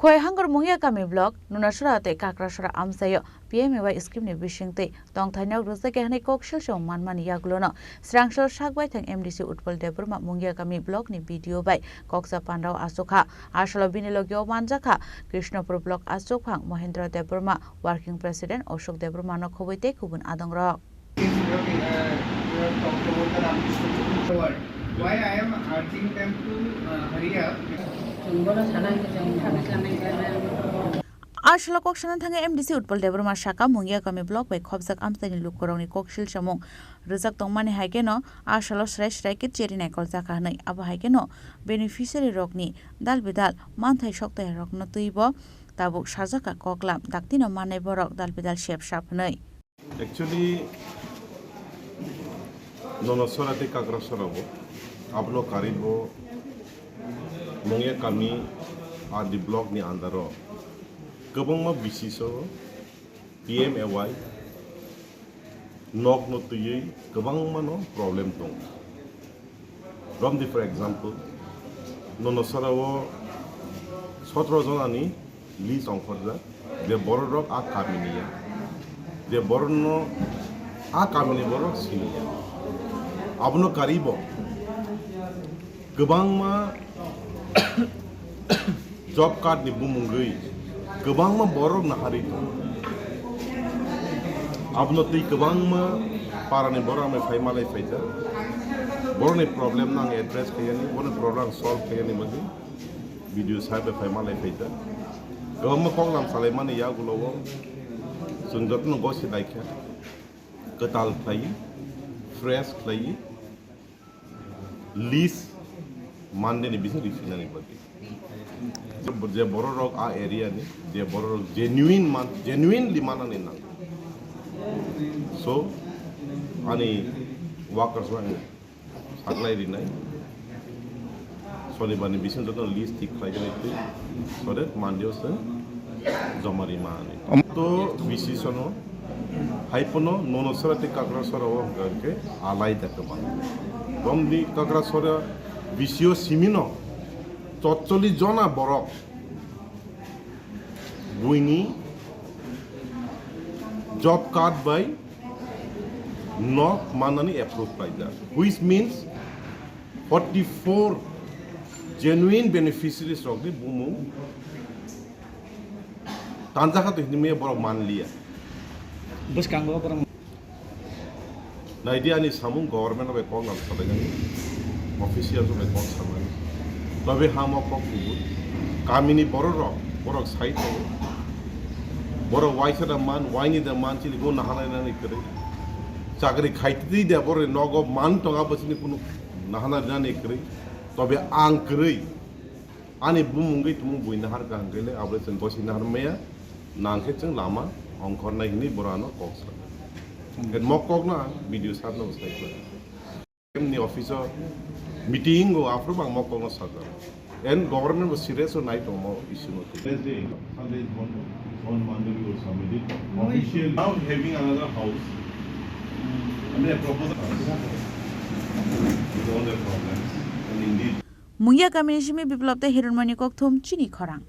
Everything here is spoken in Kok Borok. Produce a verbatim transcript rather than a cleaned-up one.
Khowai Hangor Mungiakami block, Nunasora tei Kakrasora amchaio P M A Y scheme ni bisingtwi tongthai nok rwjakya hwnwi kok silsong manmani yagulono Srangsel sak baithang M D C Utpal Debbarma Mungiakami block ni B D O bai kokcha panrao achukha. Asalo bini logio manjakha Krishnapur block achukphang Mohendra Debbarma, working president Ashok Debbarma no khobwi tei kubun adongrok. Why I am urging them to, uh, hurry up? Asalo kok sana thangwi M D C Utpal Debbarma saka Mungiakami block bai khopjak amchaini lukurokni kok silsamung rwjak tongmani hai kheno asalo srai srai khe cherry naikol jakha hwnwi. Abo hai kheno beneficiary rokni dal bidal manthai soktai rokno twibo tabuk sajaka koklam daktino manai borok dal bidal sep sap hwnwi. Actually, Nonosora tei Kakrasora bo, abono karibo Mungiakami R D block ni under o kwbangma bisi so P M A Y nok no twiwi kwbangma no problem tongo. Romdi, for example, Nonosora o sotro jonani list ongkhorjak, je bororok a kamini ya, je borokno a kamini borok sini ya. Abono karibo kwbangma job card ni bumungwi kwbangma borok nahari tongo. Abono twi kwbangma parani borok amai phai malai phaijak. Borokni problem no ang address khaiyani, borokni problem ang solve khaiyani bagwi B D O sahib bai phai malai phaijak. Kwbangma koklam salaimani yagulo o chwng jotono gosi laikha, kwtal khlaiwi, fresh khlaiwi, list Monday ni bising riphinani bagwi. Je bororok a area ni, je bororok genuine man, genuinely manani nang. So, ani workers rok ang saklai rinai. Sonibar ni bising joto list thik khlai jani twi, so that Monday o se joma rima ani. Om- To bisi sono hai pono Nonosora tei Kakrasora o hwnkha hwnkhe alai da kwbang. Romdi Kakrasora bisio simino chotchollis jona borok buini job card bai nok manani approve khlaijak, which means forty-four genuine beneficiaries rokni bumung tanjakha to hinwi borok manliya. Bwskango borok Naidi ani samung government bai kok nang salainani, official bai kok samani. Tobe hamo kok kubun. Kamini borok rok, borok sai tongo. Borok waisa da man, waini da man chini bo nahana nani kwrwi. Chakri khaitidi da borok nogo man tonga bo chini kunu nahana nani kwrwi. Tobe ang kwrwi. Ani bumung wngwi tumung bui nahar ka hwnkhe le abo le chwng gosi nahar maya, nang khe chwng lama ongkhornai hwnwi borok ano kok sa. Hmm. Mo kok no ang B D O sir no sai khlai. Ni office o meeting o aphuru bang mo kok no sajak. En government bo serious o nai tongmo issue no twi. Let's say Sunday is one, one Monday we will submit it. Official now having another house. I mean, a proposal with all the problems and indeed Mungia kamini simi Biplop tei Hironmoni kokthum chini khorang.